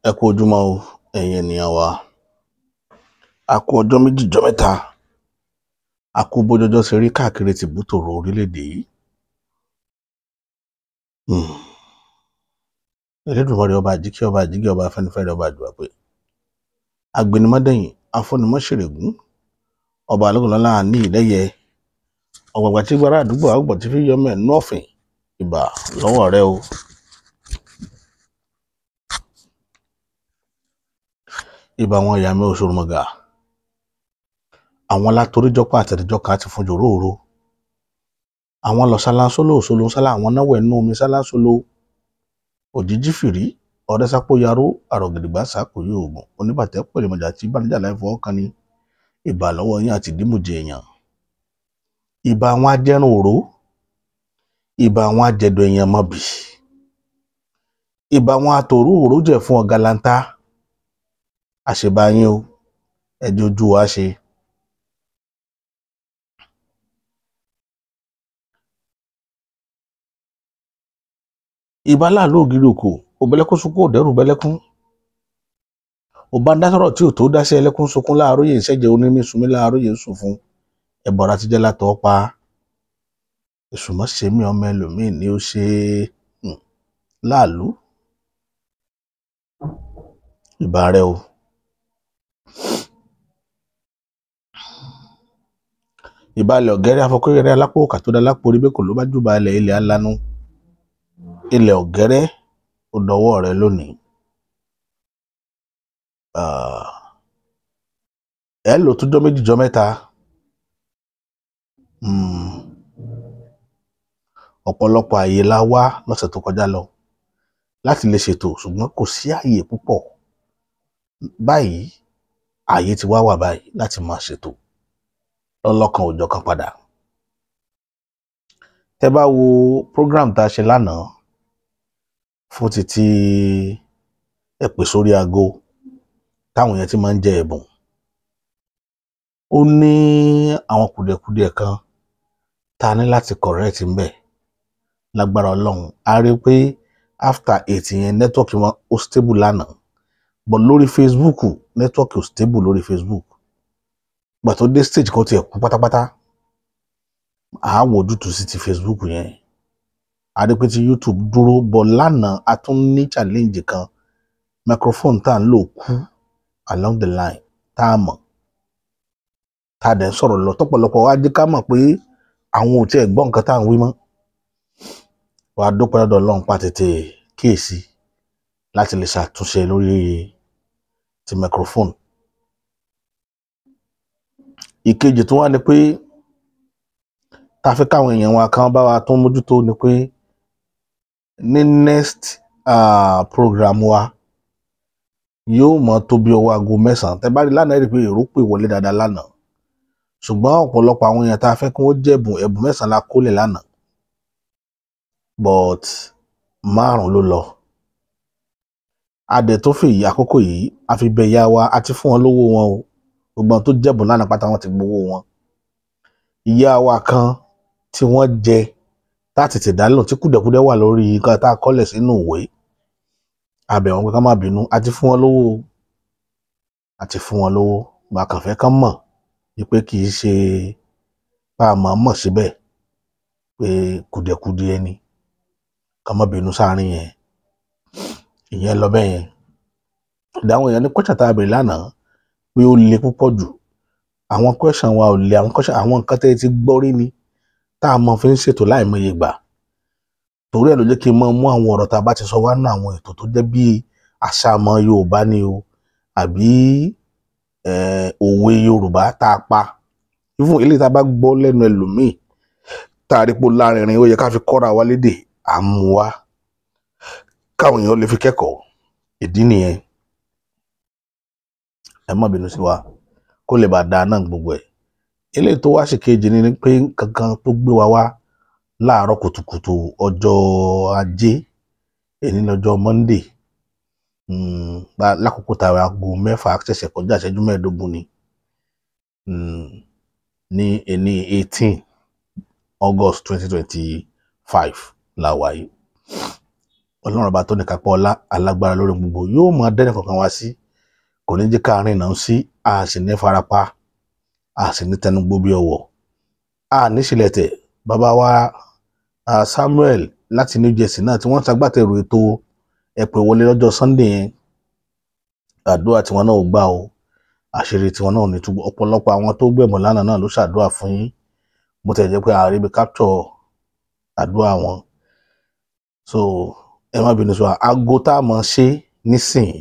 Ẹ kú ojúmọ́ o, ẹ̀yin ènìyàn wa. A kú ọjọ́ méjì jọ́ mẹ́ta. A kú bójọjọ́ ṣe rí káàkiri tìbútòrò orílẹ̀-èdè yìí. Elédùmarè ọba àjíkẹ́ ọba àjíkẹ́ ọba afẹ́nifẹ́re ọba àjùwàpé. Agbẹnimọ́dẹ̀yìn afọ́nimọ́ṣèrègún ọba alógunlọ́lá ní ìlẹ́yẹ ọ̀gbàgbà tí gbára àdúgbò àgbọ̀ tí fi yọmọ ẹ̀ nú ọ̀fìn ìbà lọ́wọ́ rẹ o. Ìbà àwọn ìyá mi òṣòròmọ̀gà àwọn alátoríjọpọ̀ àtẹ̀dẹ́jọ́ka ti fún jòróòro àwọn lọ sálánsólò òṣòlò sálá àwọn náwó ẹnu omi sálánsólò òjijì fìrí ọ̀rẹ́sápó yaró àrògìdìgbà sàkóyè oògùn oníbàtẹ́ pẹ̀lẹ́mọjà tí bánijà láì fọwọ́ kan ní ìbà lọ́wọ́ yín àti ìdímùjẹ èèyàn. Ìbà àwọn ajẹrun òró, ìbà àwọn ajẹ̀dọ̀ èèyàn mọ̀bì, ìbà àwọn àtòrú òró jẹ̀ fún ọ̀gálantá. Àṣebá yín o, ẹjọ́ ojú wa ṣe. Ìbà láàlú ògiri òkò, òbẹ̀lẹ́kún sunkún òdẹ́rù bẹ́lẹ́kún. Òbá ń dá sọ̀rọ̀ tí ò tó dá sí ẹlẹ́kún sunkún láàárọ̀ yìí ṣẹ́jẹ̀ onímí sunmí láàárọ̀ yìí sùn fún ẹ̀bọ̀ra ti jẹ́ látọ̀ pa. Èṣù mọ́ ṣe mí ọmọ ẹlòmíì ni ó ṣe láàlú. Ìbà rẹ o. Ìbà ilẹ̀ ọ̀gẹ́rẹ́ afọkọ́yẹrẹ alápò òkà tó dá lápò orí bẹ́ẹ̀ kò ló bá júbà ilẹ̀ ilẹ̀ alánú. Ilẹ̀ ọ̀gẹ́rẹ́ ó dọwọ́ rẹ lónìí. Ẹ lò tó jọ́ méjì jọ́ mẹ́ta. Ọ̀pọ̀lọpọ̀ àyè la wá lọ́sẹ̀ tó kọjá lọ láti lè ṣètò, ṣùgbọ́n kò sí àyè púpọ̀ báyìí. Àyè ti wá wà báyìí láti máa ṣètò lọ́lọ́kan òjọ̀kan padà. Tẹ́ bá wo program tá a ṣe lánàá fún títí ẹ pè sórí aago táwọn èèyàn ti máa ń jẹ ẹ̀bùn, ó ní àwọn kùdìẹ̀kudiẹ kan tá a ní láti correct ńbẹ̀ lágbára Ọlọ́run. A rí i pé after 8 yẹn nẹ́tíwọ́ọ̀kì wọn ó stable lánàá, but lórí Facebook nẹ́tíwọ́ọ̀kì ò stable lórí Facebook. Gbà tó dé stage kan tiẹ̀ kú pátápátá, à á wò ojútùú sí ti Facebook yẹn. A rí i pé ti YouTube dúró, but lánàá a tún ní challenge kan, microphone tá à ń lò kú along the line tá a mọ̀, tá a dẹ̀ ń sọ̀rọ̀ lọ tọ́pọ̀lọpọ̀ wá jẹ́ ká mọ̀ pé àwọn ò tiẹ̀ gbọ́ nǹkan tá à ń wí mọ́. Wàá dúpẹ́ lọ́dọ̀ Ọlọ́run pa tètè kíyèsí láti lè ṣàtúnṣe lórí ti microphone. Ìkejì tó wá ni pé tá a fẹ́ káwọn èèyàn wa kan bá wa tún mójútó ni pé ní next program wa yóò mọ tó bí ọwọ́ aago 9. Tẹ́ bá rí lánàá rí i pé èrò pè wọlé dáadáa lánàá, ṣùgbọ́n ọ̀pọ̀lọpọ̀ àwọn èèyàn tá a fẹ́ kí wọ́n jẹ̀bùn ẹ̀bùn 9 la kólẹ̀ lánàá, but 5 ló lọ. A dẹ̀ tó fi àkókò yìí a fi bẹ ìyá wa, a ti fún wọn lówó wọn o. Gbogbo àwọn tó jẹ̀bùn lánàá pátá wọn ti gbowó wọn. Ìyá wa kan tí wọ́n jẹ tá a tètè dá lóhùn tí kùdẹ̀kùdẹ̀ wà lórí nǹkan tá a kọ́lẹ̀ sínú ìwé, a bẹ̀ wọ́n pé ká má bínú, a ti fún wọn lówó, a ti fún wọn lówó. Gbà kàn fẹ́ kán mọ̀ wípé kì í ṣe bá a mọ̀ mọ̀ síbẹ̀ pé kùdẹ̀kùdẹ̀ ẹni, ká má bínú sáárín yẹn. Ìyẹn lọ bẹ́ẹ̀ yẹn. Ìdáhùn èèyàn ní question tá a bèrè lánàá pé ó le púpọ̀ jù. Àwọn question wa ò le, àwọn question àwọn nǹkan tẹ́ ẹ ti gbọ́ rí ni tá a mọ̀ fi ń ṣètò láìmọye gbà. Torí ẹ̀ ló jẹ́ kí n máa mú àwọn ọ̀rọ̀ tá a bá ti sọ wá nínú àwọn ètò tó jẹ́ bí àṣàmọ̀ Yorùbá ni o, àbí òwe Yorùbá tá a pa. Even eléyìí tá a bá gbọ́ lẹ́nu ẹlòmíì tá a rí pé ó lárinrin, ó yẹ ká fi kọ́ra wa lédè, à ń mú wa káwọn èèyàn lè fi kẹ́kọ̀ọ́. Ìdí nìyẹn. Ẹ má bínú sí wa, kó lè bá a dáa náà gbogbo ẹ̀. Eléyìí tó wá ṣe kejì ni pé kankan tó gbé wa wá láàárọ̀ kùtùkùtù ọjọ́ Ajé, èní lọ́jọ́ Monday, lákòókò tàwa aago 6 ṣẹ̀ṣẹ̀ kọjá ìṣẹ́jú 25 ni, ní èní 18 August 2025 la wà yìí. Ọlọ́run ọba tó ní kápá ọlá alágbára lórí gbogbo yóò máa dẹ́nì kankan wá sí, kò ní jẹ́ káàrin náà sí, a sì ní farapa, a sì ní tẹnugbó bí ọwọ́, a ní sílẹ̀tẹ̀. Bàbá wa Samuel láti New Jersey náà tí wọ́n ṣagbátẹrù ètò ẹ̀pẹ̀ wọlé lọ́jọ́ Sunday yẹn, àdúrà tiwọn náà ò gbà o, àṣírí tiwọn náà ní túbọ̀. Ọ̀pọ̀lọpọ̀ àwọn tó gbẹ̀mọ̀ lánàá náà ló ṣàdúrà fún yín, bó tẹ̀ jẹ́ pé ààrẹ bí capture àdúrà wọn. So ẹ má bínú sọ, aago tá a mọ̀ ṣe nísìnyí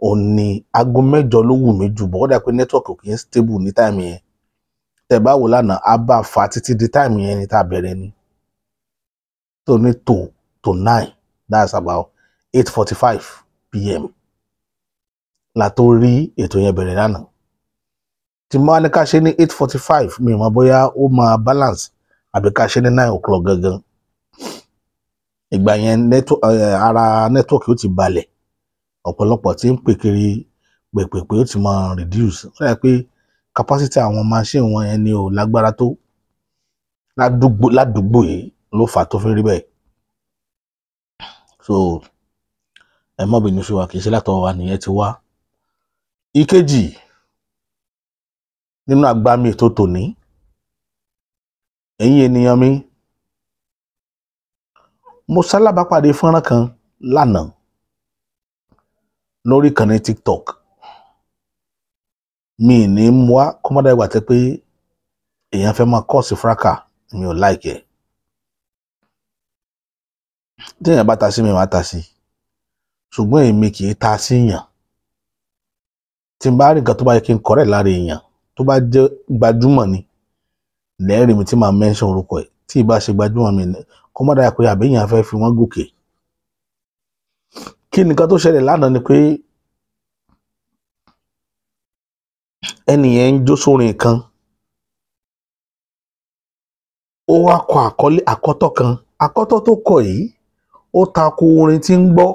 òun ní aago 8 ló wù mí jù, bọ́ ó dà pé nẹ́tíwọ̀kì kì í stable ní táìmù yẹn. Tẹ̀ bá wò lánàá, a bá fà á títí di táìmù yẹn ni tá a bẹ̀rẹ̀ ni, tó ní to 9, that's about 8:45 p.m. la tó rí ètò yẹn bẹ̀rẹ̀ lánàá. Tí mo wá ní ká ṣe ní 8:45, mi ò mọ̀ bóyá ó máa balance àbí ká ṣe ní 9 o'clock gangan. Ìgbà yẹn ara nẹ́tíwọ̀kì ó ti balẹ̀, ọ̀pọ̀lọpọ̀ tí ń pè kiri pèpèpè ó ti máa reduce. Ó dà pé capacity àwọn machine wọn yẹn ni ò lágbára tó ládùúgbò yìí ló fà tó fi rí bẹ́ẹ̀. So ẹ má bínú sí wa, kì í ṣe látọwọ́ wa nìyẹn ti wá. Ìkejì nínú agbami ètò tòní, ẹ̀yin ènìyàn mi, mo ṣalábàápàdé fọ́nrán kan lánàá lórí ìkànnì TikTok. Mi ní mú wá kó má dàgbà tẹ́ pé èèyàn fẹ́ máa kọ́ọ̀sì fúráká, mi ò láìkẹ́. Tí èèyàn bá ta sí mi, màá ta sí, ṣùgbọ́n èmi kì í ta sí èèyàn. Tí n bá rí nǹkan tó bá yẹ kí n kọ́rẹ̀ lára èèyàn tó bá jẹ́ gbajúmọ̀ ni, lẹ́rìí mi tí màá mention orúkọ ẹ̀. Tí ì bá ṣe gbajúmọ̀ mi, kó má dàgbà pé àbí èèyàn fẹ́ fi wọ́n gòkè. Kí nǹkan tó ṣẹlẹ̀ lánàá ni pé ẹnì yẹn ń jó sórin kan, ó wá kọ àkọlé àkọ́tọ̀ kan. Àkọ́tọ̀ tó kọ yìí ó tako orin tí ń gbọ́,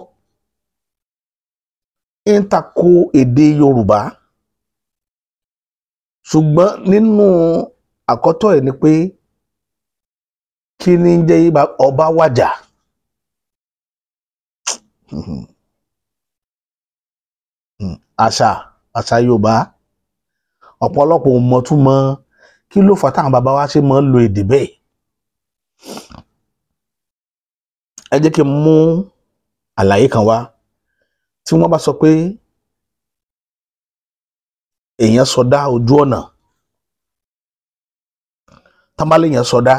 ń tako èdè Yorùbá. Ṣùgbọ́n nínú àkọ́tọ̀ ẹ̀ ni pé kí ni ń jẹ́ ọba wàjà. Àṣà Yorùbá ọ̀pọ̀lọpọ̀ ò mọ̀ túmọ̀ kí ló fà táwọn bàbá wa ṣe máa ń lo èdè bẹ́ẹ̀. Ẹ jẹ́ kí n mú àlàyé kan wá. Tí wọ́n bá sọ pé èèyàn sọdá ojú ọ̀nà, tábàlẹ̀ èèyàn sọdá,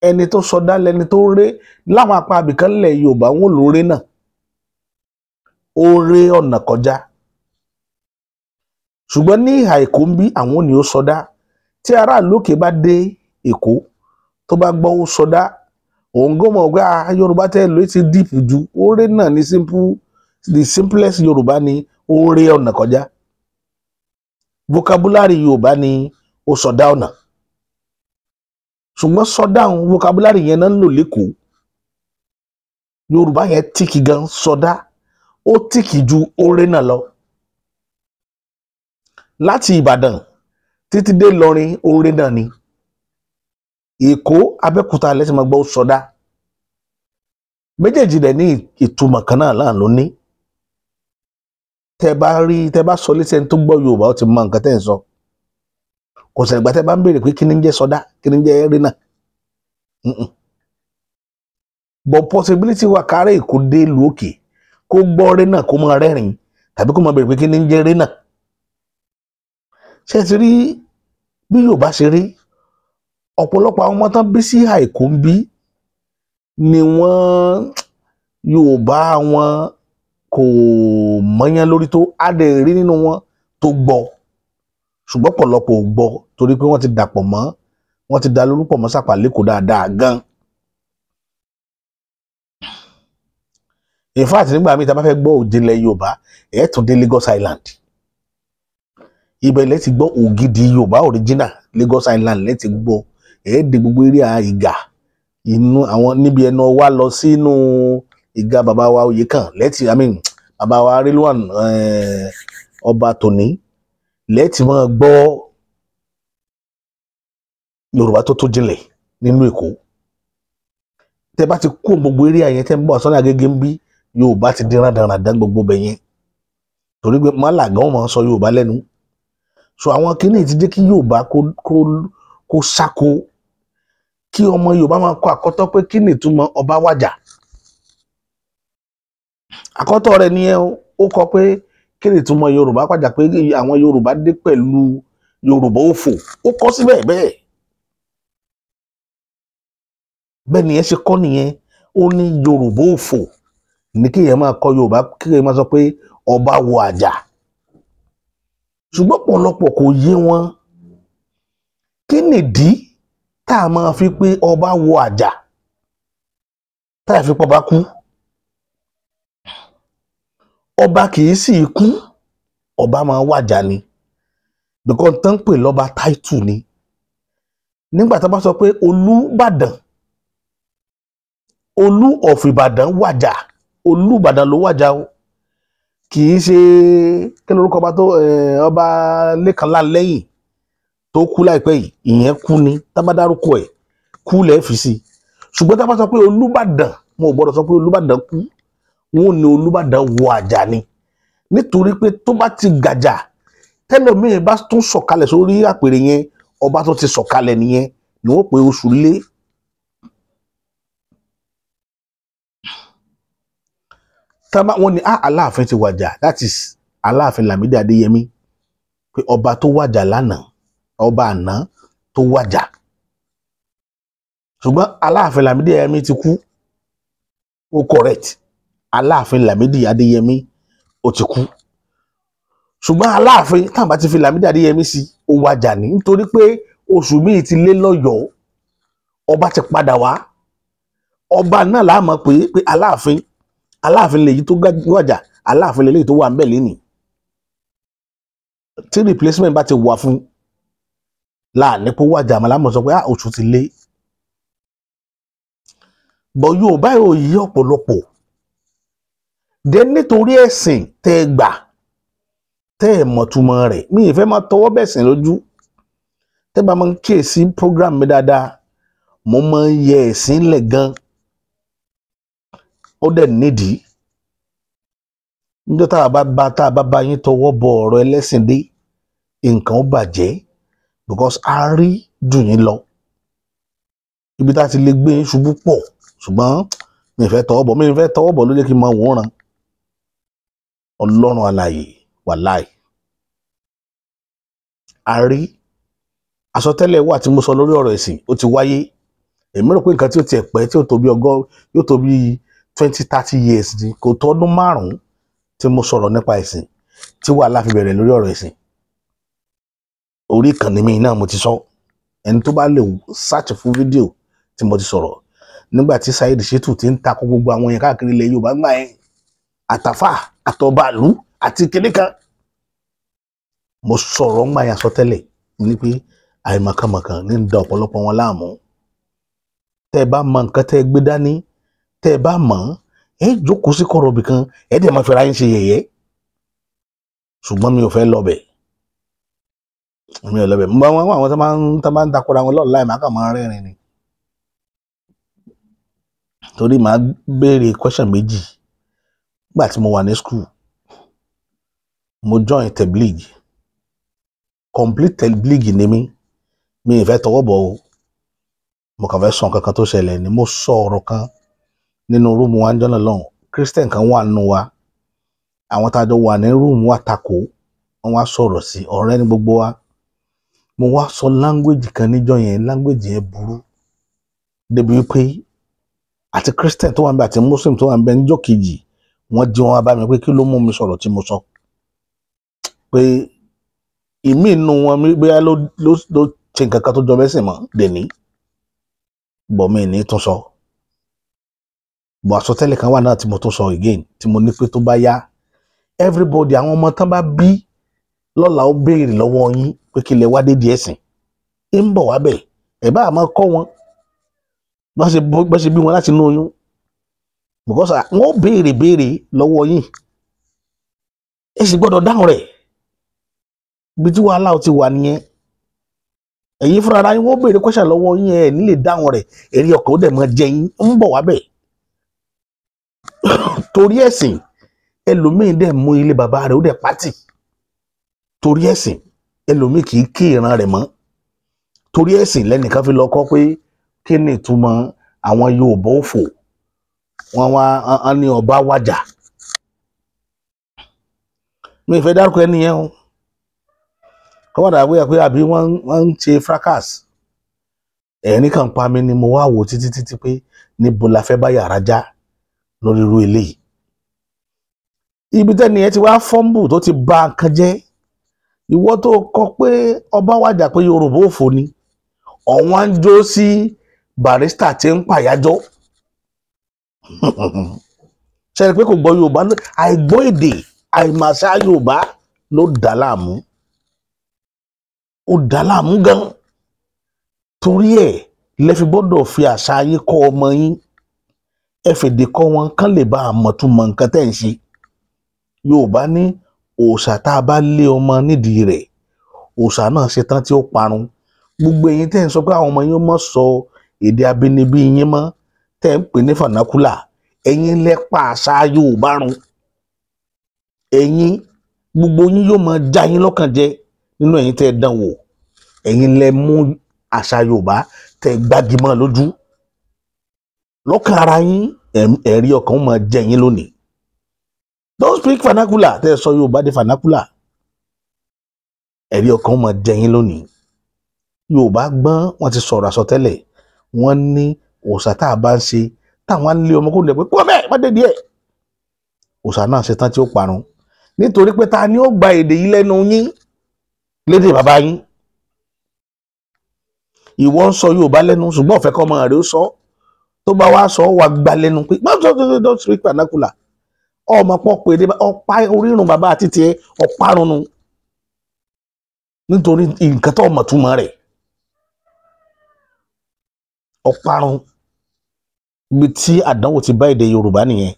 ẹni tó sọdá lẹni tó ré láwọn apá abìkan lẹ̀ Yorùbá wọn ló ré náà, ó ré ọ̀nà kọjá. Ṣùgbọ́n ní ìhà Èkó ń bí àwọn ò ní ó sọdá. Tí aráàlú òkè bá dé Èkó tó bá gbọ́ ó sọdá, òun gbọ́mọ̀ ọ̀gá Yorùbá tẹ́ ló ti díìpù ju ó ré náà ní simple, the simplest Yorùbá ni ó ré ọ̀nà kọjá. Vocabulary Yorùbá ni ó sọdá ọ̀nà. Ṣùgbọ́n sọdá òun vocabulary yẹn náà ń lò lẹ́kọ̀ọ́. Yorùbá yẹn tíkì gan, sọdá ó tíkì ju ó ré náà lọ. Láti Ìbàdàn títí dé Ìlọrin ó ré náà ni. Èkó Abẹ́òkúta lẹ́sìn máa gbọ́ sọdá. Méjèèjì dẹ̀ ní ìtumọ̀ kan náà láà ló ní. Tẹ́ bá rí, tẹ́ bá sọ létí ẹni tó gbọ́ Yorùbá ó ti mọ nǹkan tẹ́ ń sọ. Kò sẹ̀gbà tẹ́ bá ń béèrè pé kí ni ń jẹ́ sọdá, kí ni ń jẹ́ rí náà. But possibility wà kárẹ́ Èkó dé ìlú òkè kó gbọ́ rí náà kó máa rẹ́rìn tàbí kó máa béèrè pé kí ni ń jẹ́ rí náà. Ṣé ti rí bí Yorùbá ṣe rí? Ọ̀pọ̀lọpọ̀ àwọn ọmọ tán bí sí Èkó ń bí ni wọ́n Yorùbá wọn kò mọ̀yán lórí tó, á lè rí nínú wọn tó gbọ́, ṣùgbọ́n ọ̀pọ̀lọpọ̀ ò gbọ́ torí pé wọ́n ti dàpọ̀ mọ́, wọ́n ti da lórúkọ mọ́ Sàpà lẹ́kọ̀ọ́ dáadáa gan. In fact nígbà míì tá a bá fẹ́ gbọ́ òjìnlẹ̀ Yorùbá ẹ̀ tún dé Lagos Island, ibẹ̀ lẹ́ ti gbọ́ ògidì Yorùbá original. Lagos Island lẹ́ ti gbọ́, ẹ̀ dé gbogbo eré Ìgà inú àwọn níbi ẹnu wa lọ sínú Ìgà bàbá wa Oyèkán lẹ́tì, I mean bàbá wa Rilwan ọba tòní lẹ́tì máa gbọ́ Yorùbá tó tó jinlẹ̀ nínú Èkó. Tẹ́ bá ti kó gbogbo eré àyẹn tẹ́ ń bọ̀ sọ́nà Agége ń bí, Yorùbá ti dín rádaràdán gbogbo bẹ̀ yẹn, torí pé mọ́là gan máa ń sọ Yorùbá lẹ́nu. So àwọn kìíní ti jẹ́ kí Yorùbá kó sáko, kí ọmọ Yorùbá máa kọ àkọ́tọ́ pé kí ni ìtumọ̀ ọba wàjà. Àkọ́tọ̀ rẹ̀ nìyẹn. Ó kọ pé kí ni ìtumọ̀ Yorùbá wàjà, pé àwọn Yorùbá dé pẹ̀lú Yorùbá òfò. Ó kọ síbẹ̀ bẹ́ẹ̀ bẹ́ẹ̀ nìyẹn ṣe kọ́ nìyẹn. Ó ní Yorùbá òfò ní kéèyàn máa kọ Yorùbá, kéèyàn máa sọ pé ọba wọ àjà. Ṣùgbọ́n pọ̀lọpọ̀ kò yé wọn kí nìdí tá a máa fi pé ọba wọ àjà, tá a fi pọ̀ bá kú. Ọba kì í sì kú, ọba máa wàjà ni, because tán pè lọ́ba táìtù ni. Nígbà tá a bá sọ pé Olúbàdàn, Olú of Ìbàdàn wàjà, Olúbàdàn ló wàjà o, kì í ṣe kí lórúkọ ọba tó ọba Lékan Láńlẹ́yìn tó kú láìpẹ́ yìí, ìyẹn kú ni. Tá bá dárúkọ ẹ̀, kú lẹ́ẹ̀ fi sí. Ṣùgbọ́n tá bá sọ pé Olúbàdàn, wọn ò gbọ́dọ̀ sọ pé Olúbàdàn kú, wọn ò ní Olúbàdàn wọ àjà ni, nítorí pé tó bá ti gàjà, tẹlòmíín bá tún sọ̀kalẹ̀ sórí àpèrè yẹn, ọba tó ti sọ̀kalẹ̀ nìyẹn ni wọ́n pe oṣù lé. Tábà wọ́n ní Aláàfin ti wàjà, that is Aláàfin Lámídì Adéyẹmí, pé ọba tó wàjà lánàá, ọba àná tó wàjà. Ṣùgbọ́n Aláàfin Lámídì Adéyẹmí ti kú, ó correct. Aláàfin Lámídì Adéyẹmí ó ti kú, ṣùgbọ́n Aláàfin táwọn bá ti fi Lámídì Adéyẹmí sí, ó wàjà ní, nítorí pé oṣù míì ti lé lọ́yọ̀ọ́, ọba ti padà wá. Ọba náà la mọ̀ pé Aláàfin, Aláàfin lèyí tó wàjà, Aláàfin lèyí tó wà ńbẹ̀ lénìí. Tí replacement bá ti wà fún láàní kó wàjà, àmọ́ lámọ̀ sọ pé oṣù ti lé. Bọ̀ Yorùbá yóò yí ọ̀pọ̀lọpọ̀ dé nítorí ẹ̀sìn tẹ́ ẹ gbà, tẹ́ ẹ mọ̀túmọ̀ rẹ̀. Mi ì fẹ́ máa tọwọ́ bẹ̀sìn lójú. Tẹ́ bá máa ń kíyèsí program mi dáadáa, mo máa ń yẹ ẹ̀sìn lẹ̀ gan. Ó dẹ̀ nídìí níjọ́ tá a bá yín tọwọ́ bọ ọ̀rọ̀ ẹlẹ́sìn dé, nǹkan ó bàjẹ́, because a rí jù yín lọ. Ibi tá a ti lè gbé yín ṣubú pọ̀, ṣùgbọ́n mi ì fẹ́ tọwọ́ bọ̀, ló jẹ́ kí n máa wòran. Ọlọ́run alààyè, wàláì. A rí àsọtẹ́lẹ̀ wà tí mo sọ lórí ọ̀rọ̀ ẹ̀sìn, ó ti wáyé. Èmi rò pé nǹkan tí ó tiẹ̀ pẹ́, tí ó tó bí yóò tó bí 20-30 years ni, kò tó ọdún 5 tí mo sọ̀rọ̀ nípa ẹ̀sìn tí wàhálà fi bẹ̀rẹ̀ lórí ọ̀rọ̀ ẹ̀sìn. Orí ìkànnì mi náà mo ti sọ, ẹni tó bá lè search fún fídíò tí mo ti sọ̀rọ̀ nígbà tí Saheed Shittu ti ń takò gbogbo àwọn yẹn káàkiri ilẹ̀ Yorùbá gbà yẹn, àtàfà àtọ̀bàlú àti kìnìkan. Mo sọ̀rọ̀ ń gbà yẹn àsọtẹ́lẹ̀ ní pé àìmọ̀kànmọ̀kàn ní ń da ọ̀pọ̀lọpọ̀ wọn láàmú. Tẹ́ ẹ bá mọ nǹkan tẹ́ ẹ gbé dání, tẹ́ ẹ bá mọ̀, ẹ jókòó sí kọ̀rọ̀ ibì kan, ẹ dẹ̀ máa fẹ́ra yín ṣe yẹ̀yẹ́. Ṣùgbọ́n mi ò fẹ́ lọ bẹ̀, mi ò lọ bẹ̀. Mo bá wọn àwọn tó máa ń takora wọn lọ́ọ̀ láì máa kàn máa rẹ́rìn ni, torí màá béèrè question méjì. Nígbà tí mo wà ní school, mo join Tabligh, complete Tabligh ni mí. Mi ì fẹ́ tọwọ́ bọ̀ o, mo kàn fẹ́ sọ nǹkan kan tó ṣẹlẹ̀ ni. Mo sọ ọ̀rọ̀ kan nínú rúùmù wa ń jọ́nà lọ́hùn. Christian kan wà nínú wa, àwọn tá a jọ wà ní rúùmù wa takò, wọ́n wá sọ̀rọ̀ sí ọ̀rẹ́ ní gbogbo wa. Mo wá sọ language kan níjọ́ yẹn, language yẹn burú débi wípé àti Christian tó wà níbẹ̀ àti Muslim tó wà níbẹ̀ níjọ́ kejì, wọ́n jí wọn wá bá mi pé kí ló mú mi sọ̀rọ̀ tí mo sọ, pé ìmí inú wọn bóyá ló ṣe nǹkan kan tó jọ mẹ́sìn mọ́ dèní, bọ̀ mí ní tún sọ. Bọ̀ àsọtẹ́lẹ̀ kan wà náà tí mo tún sọ again, tí mo ní pé tó bá yá, everybody, àwọn ọmọ tán bá bí lọ́la ó béèrè lọ́wọ́ yín pé kí lẹ wá dé díẹ̀ sìn, ń bọ̀ wá bẹ̀, ẹ̀ bá máa kọ́ wọn bá ṣe bí wọn láti inú oyún, because wọ́n béèrè béèrè lọ́wọ́ yín, ẹ sì gbọ́dọ̀ dáhùn rẹ̀. Ibi tí wàhálà ó ti wà nìyẹn. Ẹ̀yin fúnra ara yín wọ́n béèrè question lọ́wọ́ yín, ẹ̀ nílè dáhùn rẹ̀, èrè ọkàn ó dẹ̀ mọ́ jẹ yín ń bọ̀ wá bẹ̀. Torí ẹ̀sìn ẹlòmíín dẹ̀ mú ilé bàbá rẹ̀ ó dẹ̀ pátì. Torí ẹ̀sìn ẹlòmíín kì í kí ìran rẹ̀ mọ́. Torí ẹ̀sìn lẹ́nìkan fi lọ kọ́ pé kí ni ìtumọ̀ àwọn Yorùbá òfò, wọ́n wá ní ọba wájà. Mi fẹ́ dárúkọ ẹni yẹn o, kọ́wọ́dà wíyà pé àbí wọ́n ń ṣe fracas. Ẹ̀rín kan pa mi ni mo wá wò títí títí pé níbo la fẹ́ bá yàrá já lórí irú eléyìí. Ibi tẹ́ni ẹ ti wá fọ́nbù tó ti ba nǹkan jẹ́, ìwọ tó kọ pé ọba wájà pé Yorùbá òfò ni, ọ̀wọ́n ń jó sí Barrister tí ń pàyájọ́. Ṣe pé kò gbọ́ Yorùbá, àìgbọ́ èdè àìmàṣá Yorùbá ló dà láàmú, ó dà láàmú gan. Torí ẹ̀ lẹ fi gbọ́dọ̀ fi àṣà yín kọ́ ọmọ yín, ẹ fèdè kọ́ wọn kán lè bá àmọ̀túnmọ̀ nǹkan tẹ́ ń ṣe. Yorùbá ní òòṣà tá a bá lé ọmọ nídìí rẹ̀, òòṣà náà ṣe tán tí ó parun. Gbogbo ẹ̀yin tẹ́ ń sọ pé àwọn ọmọ yín mọ̀ sọ èdè abínibí yín mọ́, tẹ́ ń pè ní fanakula, ẹ̀yin lẹ pa àṣà Yorùbá run. Ẹ̀yin gbogbo yín yóò máa já yín lọ́kàn jẹ nínú ẹ̀yin tẹ́ dán wò. Ẹ̀yin lẹ mú àṣà Yorùbá tẹ́ gbági mọ́ lójú lọ́kàn ara yín, ẹ̀rí ọkàn máa jẹ yín lónìí. Don't speak vernacular, tẹ́ sọ Yorùbá di vernacular, ẹ̀rí ọkàn máa jẹ yín lónìí. Yorùbá gbọ́n, wọ́n ti sọ̀rọ̀ àsọtẹ́lẹ̀, wọ́n ní òòṣà tá a bá ń ṣe táwọn á lé ọmọ kó lè pé kó bẹ́ẹ̀ má dé díẹ̀, òòṣà náà ṣe tán tí ó parun. Nítorí pé ta ni ó gba èdè yìí lẹ́nu yín lédè bàbá yín? Ìwọ ń sọ Yorùbá lẹ́nu ṣùgbọ́n ọ̀fẹ́ kọ́ ọmọ rẹ̀ ó sọ, tó bá wá sọ wà gba lẹ́nu pé má sọ don't speak vernacular. Ọmọ pọ̀ pé ọ̀pá orírun bàbá àti tiẹ̀ ọ̀parun nítorí nǹkan tó ọmọ túmọ̀ rẹ̀ ọ̀parun. Ibi tí àdánwò ti bá èdè Yorùbá nìyẹn.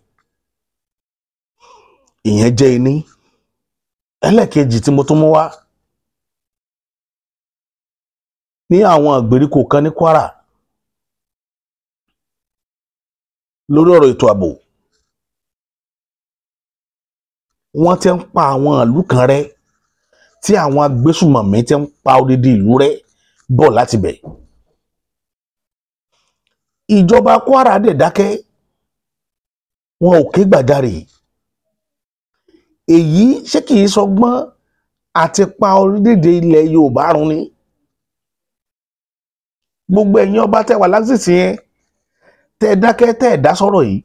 Ìyẹn jẹ́ iní. Ẹlẹ́ẹ̀kejì tí mo tún mú wá ní àwọn ìgbèríko kan ní Kwara lórí ọ̀rọ̀ ètò ààbò, wọ́n ti ń pa àwọn ìlú kan rẹ́ tí àwọn agbésùmọ̀mí ti ń pa odidi ìlú rẹ́ bọ̀ láti bẹ̀. Ìjọba Kwara dẹ̀ dákẹ́, wọn ò ké gbàjarè. Èyí ṣé kìí sọgbọ́n àti pa orílẹ̀-èdè ilẹ̀ Yorùbá run ni? Gbogbo ẹ̀yin ọba tẹ́ wà lásìsì yẹn tẹ́ dákẹ́ tẹ́ dá sọ̀rọ̀ yìí,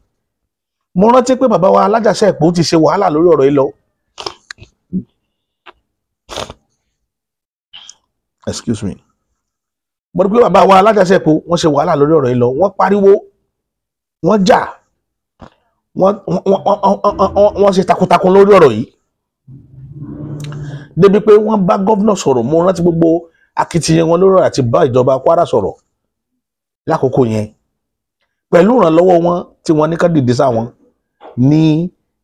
mo rántí pé bàbá wa Alájàṣẹ́ Ìpó ti ṣe wàhálà lórí ọ̀rọ̀ yìí lọ. Excuse me. Mo rí pé bàbá wa Alájàṣẹ́ Ìpó wọ́n ṣe wàhálà lórí ọ̀rọ̀ yìí lọ, wọ́n pariwo, wọ́n jà, wọ́n ṣe takuntakun lórí ọ̀rọ̀ yìí débi pé wọ́n bá gọ́vnà sọ̀rọ̀. Mo rántí gbogbo akitiyan wọn lórí ọ̀rọ̀ àti bá ìjọba Kwara sọ̀rọ̀ lákòókò yẹn pẹ̀lú ìrànlọ́wọ́ wọn tí wọ́n ní ká dìde sáwọn ní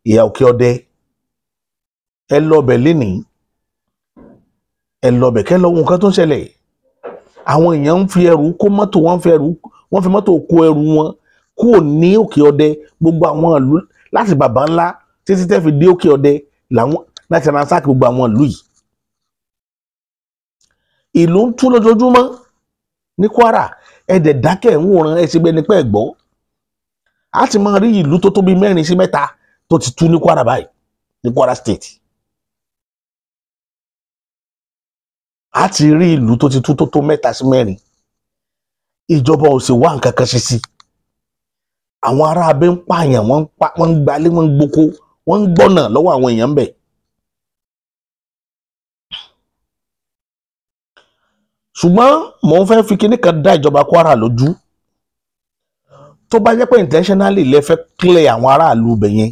ìyá Òkè Ọdẹ. Ẹ lọ bẹ̀ lénìí, ẹ lọ bẹ̀ kẹ́ lọ wo nǹkan tó ń ṣẹlẹ̀. Àwọn èèyàn ń fi ẹrù kó mọ́tò, wọ́n fi mọ́tò kó ẹrù wọn kúrò ní Òkè Ọdẹ. Gbogbo àwọn ìlú láti bàbá ńlá títí tẹ́ fi dé Òkè Ọdẹ làwọn láti ransack gbogbo àwọn ìlú yìí. Ìlú ń tú lójoojúmọ́ ní Kwara, ẹ dẹ̀ dákẹ́ ń wòran, ẹ ṣe bẹ́ẹ̀ ni pé ẹ gbọ́. A ti máa rí ìlú tó tóbi 4 sí 3 tó ti tú ní Kwara báyìí, ní Kwara State. A ti rí ìlú tó ti tú tó tó 3 sí 4. Ìjọba ò sì wá nǹkan kan ṣe sí. Àwọn ará abẹ́ ń pààyàn, wọ́n ń gbalé, wọ́n ń gboko, wọ́n ń gbọ́nà lọ́wọ́ àwọn èèyàn ń bẹ̀. Ṣùgbọ́n mò ń fẹ́ fi kinní kan dá ìjọba Kwara lójú. Tó bá jẹ́ pé intentionally lẹ fẹ́ clear àwọn aráàlú ibẹ̀ yẹn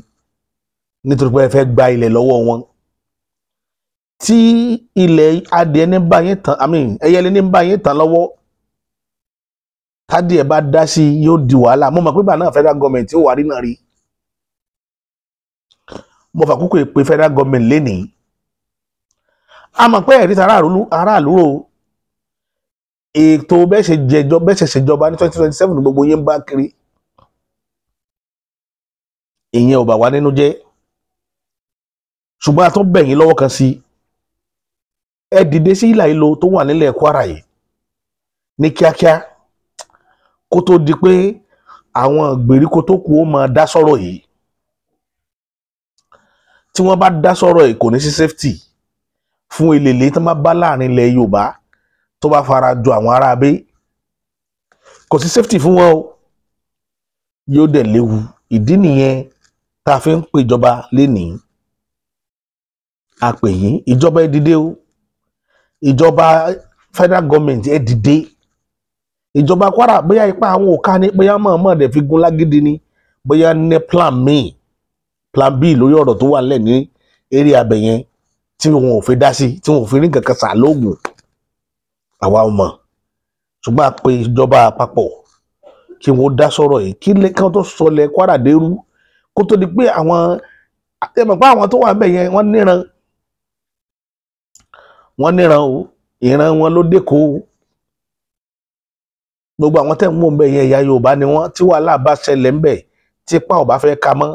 nítorí pé ẹ fẹ́ gba ilẹ̀ lọ́wọ́ wọn, tí ilẹ̀ adìẹ ní bá yín tán, I mean ẹyẹlé ní bá yín tán lọ́wọ́, tádìẹ bá dá sí yóò di wàhálà. Mo mọ̀ pé bàá náà federal government ó wà rí náà rí. Mo fàkókò ìpè federal government lénìí. A mọ̀ pé ẹ̀rí ta aráàlú rò. Ètò bẹ́ẹ̀ ṣe jẹjọ bẹ́ẹ̀ ṣe ṣèjọba ní 2027 gbogbo yín ń bá kiri. Ìyẹn ò bà wá nínú jẹ́, ṣùgbọ́n a tún bẹ̀ yín lọ́wọ́ kan sí. Ẹ dìde sí ìlà ìlò tó wà nílẹ̀ Kwara yìí ní kíákíá, kó tó di pé àwọn ìgbèríko tó kù ó máa dá sọ̀rọ̀ yìí. Tí wọ́n bá dá sọ̀rọ̀ yìí, kò ní sí safety fún elèlé tó máa bá láàrin ilẹ̀ Yorùbá tó bá fara jọ àwọn ará abé. Kò sí safety fún wọn o, yóò dẹ̀ léwu. Ìdí nìyẹn tá a fi ń pè ìjọba lénìí. A pè yín, ìjọba, ẹ dìde o. Ìjọba federal government, ẹ dìde. Ìjọba Kwara, bóyá ipa àwọn ò ká ní, bóyá mọ̀ọ́mọ̀ dẹ̀ fi gun lágídí ni, bóyá ní plan míì, plan B lórí ọ̀rọ̀ tó wà nílẹ̀ ní area abẹ yẹn tí wọn ò fi dá sí, tí wọn ò fi rí nǹkan kan sà lóògùn, àwa ò mọ̀. Ṣùgbọ́n a pe ìjọba àpapọ̀ kí wọ́n dá sọ̀rọ̀ yìí, kí lẹ́kàn tó sọlẹ̀ Kwara dérú, kó tó di pé àwọn, ẹ mọ̀ pé àwọn tó wà níbẹ̀ yẹn, wọ́n níran, wọ́n níran o, ìran wọn ló dẹ́kọ̀ o. Gbogbo àwọn tẹ̀ ń wò ń bẹ̀ yẹn, ẹ̀yà Yorùbá ni wọ́n. Tí wàhálà bá ṣẹlẹ̀ ń bẹ̀, tí ipa ò bá fẹ́ ka mọ́,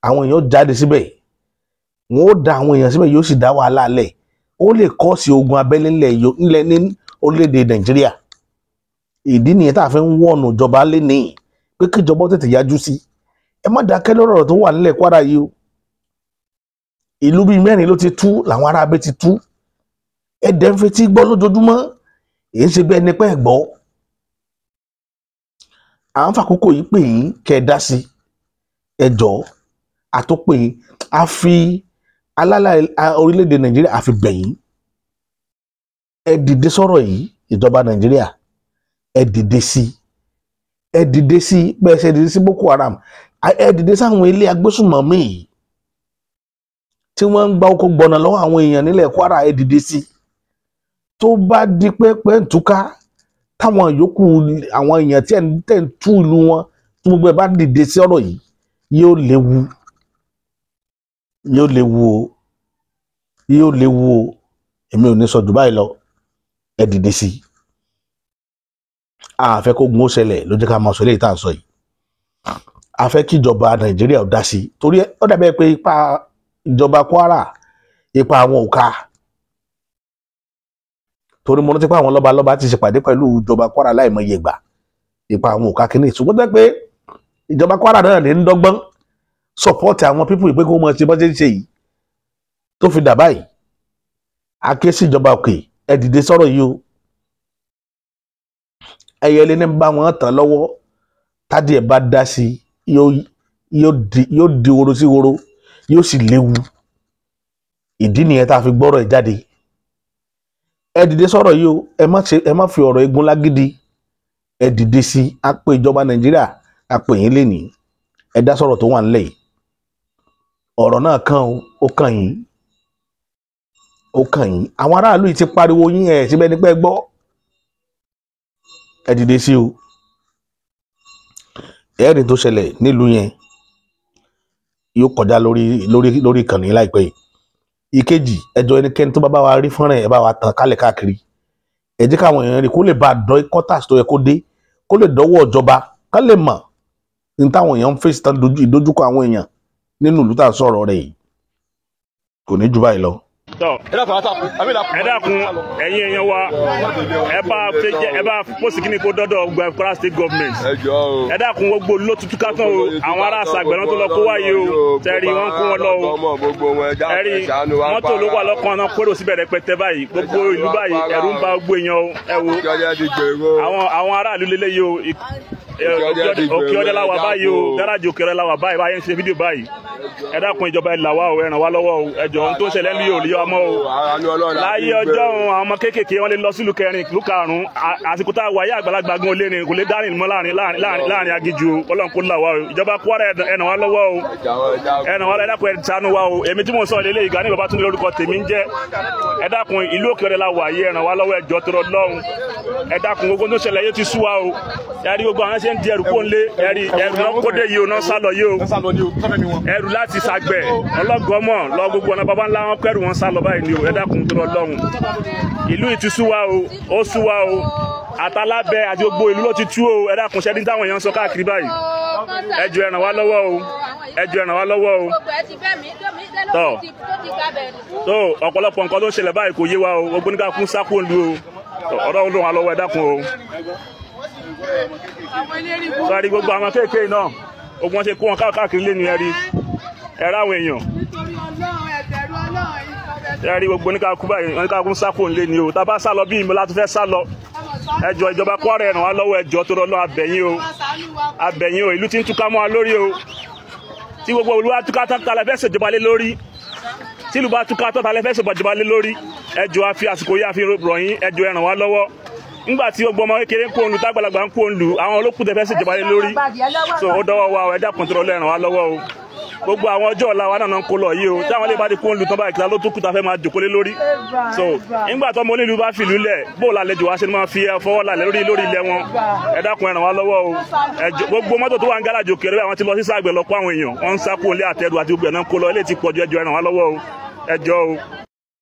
àwọn èèyàn jáde síbẹ̀, wọ́n ó da àwọn èèyàn síbẹ̀, yóò sì dá wàhálà lẹ̀. Ó lè kọ́ sí ogun abẹ́lé ńlẹ̀ ní orílẹ̀-èdè Nàìjíríà. Ìdí nìyẹn tá a fi ń wọ̀nù ìjọba lénìí pé kí ìjọba ó tètè yájú sí. Ẹ má dákẹ́ lọ́rọ̀ ọ̀rọ̀ tó wà nílẹ̀ Kwara yìí o. Ìlú bíi mẹ́rin ló ti tú, làwọn ará abẹ́ ti tú. Ẹ dẹ̀ ń fetí gbọ́ lójoojúmọ́, èyí ṣe bí ẹni pẹ́ gbọ́. À ń fàkókò yìí pè yín kẹ́ ẹ dá sí. Ẹ jọ̀ọ́, àtúpè yín, a fi alálà orílẹ̀-èdè Nàìjíríà, a fi bẹ̀ yín. Ẹ dìde sọ̀rọ̀ yìí. Ìjọba Nàìjíríà, ẹ dìde sí, ẹ dìde sí. Bẹ́ẹ̀ ṣe dìde sí Boko Haram, ẹ dìde sáwọn ilé agbésùnmọ̀mí yìí tí wọ́n ń gba oko gbọ̀nà lọ́wọ́ àwọn èèyàn nílẹ̀ Kwara. Ẹ dìde sí. Tó bá di pé pé ń túká, táwọn yòókù, àwọn èèyàn tí ẹ̀ ń tẹ̀ ń tú ìlú wọn, tí gbogbo ẹ̀ bá dìde sí ọ̀rọ̀ yìí, yóò léwu, yóò léwu o, yóò léwu o. Èmi ò ní sọ jù báyìí lọ. Ẹ dìde sí i. A fẹ́ kó gun ó ṣẹlẹ̀ ló jẹ́ ká máa sọ eléyìí tá à ń sọ yìí. A fẹ́ kí ìjọba Nàìjíríà ó dá sí i, torí ó dàbí pé ipa ìjọba Kwara, ipa àwọn ò ká. Torí mo rántí pé àwọn lọ́balọ́ba ti ṣèpàdé pẹ̀lú ìjọba Kwara láìmọye ìgbà, ipa àwọn ò ká kínní. Ṣùgbọ́n tẹ́ pé ìjọba Kwara náà lè ń dọ́gbọ́n support àwọn people pé kó mọ̀ ṣe bọ́ ṣe ń ṣe yìí tó fi dà báyìí. A ké sí ìjọba òkè, ẹ dìde sọ̀rọ̀ yìí o. Ẹyẹlé ní bá wọn tàn lọ́wọ́, tádìí ẹ̀ bá dá sí, yóò di woro sí woro, yóò sì léwu. Ìdí nìyẹn tá a fi gbọ́rọ̀ ẹ̀ jáde. Ẹ dìde sọ̀rọ̀ yìí o. Ẹ má ṣe, ẹ má fi ọ̀rọ̀ egun lágídí. Ẹ dìde sí. A pè ìjọba Nàìjíríà, a pè yín lénìí, ẹ dá sọ̀rọ̀ tó wà nílẹ̀ yìí. Ọ̀rọ̀ náà kàn ó, ó kàn yín, ó kàn yín. Àwọn aráàlú yìí ti pariwo yín ẹ̀ síbẹ̀ ní pẹ́ gbọ́. Ẹ dìde sí o. Ẹ̀rín tó ṣẹlẹ̀ nílùú yẹn yóò kọjá lórí ìkànnì láìpẹ́ yìí. Ìkejì, ẹjọ́, ẹnikẹ́ni tó bá bá wa rí fọ́nrán, ẹ bá wa tàn kálẹ̀ káàkiri. Ẹ jẹ́ káwọn èèyàn rí, kó lè bá a dán quarters tó yẹ kó dé, kó lè dọ́wọ́ ìjọba, ká lè mọ̀ ní táwọn èèyàn ń fèsì tán dojú ìdojúkọ àwọn èèyàn nínú ìlú tá à ń sọ̀rọ̀ rẹ̀ yìí. Kò ní jù báyìí lọ. Tọ, ẹ dákun, ẹ̀yin èèyàn wa, ẹ bá fẹ́ jẹ, ẹ bá post kíní kó dọ́dọ̀ gba Kwara State government. Ẹ dákun, gbogbo ló tutù ká tán o. Àwọn ará àṣàgbẹ̀ náà tó lọ kó wáyé o. Tẹ́rì wọn kó wọn lọ o. Ẹ̀rí mọ́tò ló wà lọ́kàn náà, kóró síbẹ̀ rẹpẹtẹ báyìí. Gbogbo ìlú báyìí, ẹ̀rù ń ba gbogbo èèyàn o. Ẹ wo àwọn aráàlú lélẹ́yìí o. Òkè Ọdẹ la wà báyìí o, gáràjì Òkè Ọdẹ la wà báyìí báyìí ń ṣe fídíò báyìí. Ẹ dákun, ìjọba, ẹ là wá o, ẹ ràn wá lọ́wọ́ o. Ẹ jọ̀ọ́, ohun tó ń ṣẹlẹ̀ ní òòlù yọ ọmọ o. Láyé ọjọ́ òun, àwọn ọmọ kéékèèké wọn lè lọ sílùú kẹrin, ìlú karùnún. Àsìkò tá a wà yí, àgbàlagbà gan olè rìn, kò lè dárìn mọ́ láàrin aginjù o. Ọlọ́run kó là wá o. Ìjọba Kwara, ẹ ràn wá lọ́wọ́ o, ẹ ràn wá lọ́wọ́. Ẹ dákun, ẹ ṣàánú wa o. Èmi tí mò ń sọ lélẹ́yìí, Gani Babátúndé lórúkọ tèmi ń jẹ́. Ẹ dákun, ìlú Òkè Ọdẹ la wà yìí, ẹ ràn wá lọ́wọ́, ẹ jọ̀ọ́ tó lọ́hùn. Ẹ dákun, gbogbo tó ṣẹlẹ̀ yóò ti sú wa o. Ẹ rí gbogbo àwọn ṣe ń di ẹrù kó ń lé. Ẹ rí ẹrù náà kó dé yìí o, náà sá lọ yìí o. Ẹrù láti Sàgbẹ̀, Ọlọ́gọ́mọ̀ lọ, gbogbo ọ̀nà baba ńlá wọn kẹrù wọn sá lọ báyìí ni o. Ẹ dákun tó lọ lọ́hùn, ìlú yìí ti sú wa o, ó sú wa o. Àtàlábẹ́ àti gbogbo ìlú ló ti tú o. Ẹ dákun, ṣẹ́ni táwọn èèyàn ń sọ káàkiri báyìí? Ẹ jọ̀ọ́, ẹ ràn wá lọ́wọ́ o. Ẹ jọ̀ọ́, ẹ ràn wá lọ́wọ́ o. Tọ́ tó ọ̀pọ̀lọpọ̀ nǹkan tó ń ṣẹlẹ̀ báyìí kò yé wa o. Gbogbo nígbà kún sákò ń lu o. Ọ̀rọ̀ ló wà lọ́wọ́. Ẹ dákun o. Sọ́ọ́rí gbogbo àwọn kéèké náà, ogun wọn ṣe kó wọn káàkiri lé ní ẹ̀rí ẹ̀rọ àwọn èèyàn. Ẹ̀rí gbogbo oníkàkú báyìí, oníkàkú ń sákò ń lé ní o. Tá a bá sá lọ bí ìmọ̀ láti fẹ́ sá lọ. Ẹ jọ̀ọ́, ìjọba Kwara, ẹ ràn wá lọ́wọ́. Ẹ jọ̀ọ́, tó rọ lọ, abẹ̀yìn o, abẹ̀yìn o. Ìlú ti ń túká mọ́ wa lórí o. Tí gbogbo olúwa túká tán, ta lẹ fẹ́ ṣèjọba lé lórí? Tí ìlú bá túká tán, ta lẹ fẹ́ ṣèjọba lé lórí? Ẹ jọ̀ọ́, a fi àsìkò yìí, a fi rọ̀ yín. Ẹ jọ̀ọ́, ẹ ràn wá lọ́wọ́. Nígbà tí gbogbo ọmọ kékeré ń kó òǹlù, tágbàlagbà ń kó òǹlù, àwọn olókùn tẹ fẹ́ ṣèjọba lé lórí. So ó dọ́wọ́ wa o. Ẹ dákun tó rọ lọ, ẹ ràn wá lọ́wọ́ o. Gbogbo àwọn ọjọ́ ọ̀la wa náà ń kó lọ yìí o. Táwọn ilé bá ti kó òǹlù tán báyìí, kí ló tún kù tá fẹ́ máa jòkó lé lórí? So nígbà tó ọmọ onílù bá fìlú lẹ̀, bó làlejò wa ṣe máa fi fọwọ́ lálẹ́ lórí ilẹ̀ wọn? Ẹ dákun, ẹ ràn wá lọ́wọ́ o. Gbogbo mọ́tò tó wà ń gáràjì òkèèrè, àwọn ti lọ sí Sàgbẹ̀ lọ kó àwọn èèyàn. Wọ́n ń sá kó ilé àtẹrù àti gbogbo ẹ̀ náà kó lọ. Ilé ti pọ̀jù. Ẹ jọ̀ọ́, ẹ ràn wá lọ́wọ́ o. Ẹ jọ̀ọ́ o.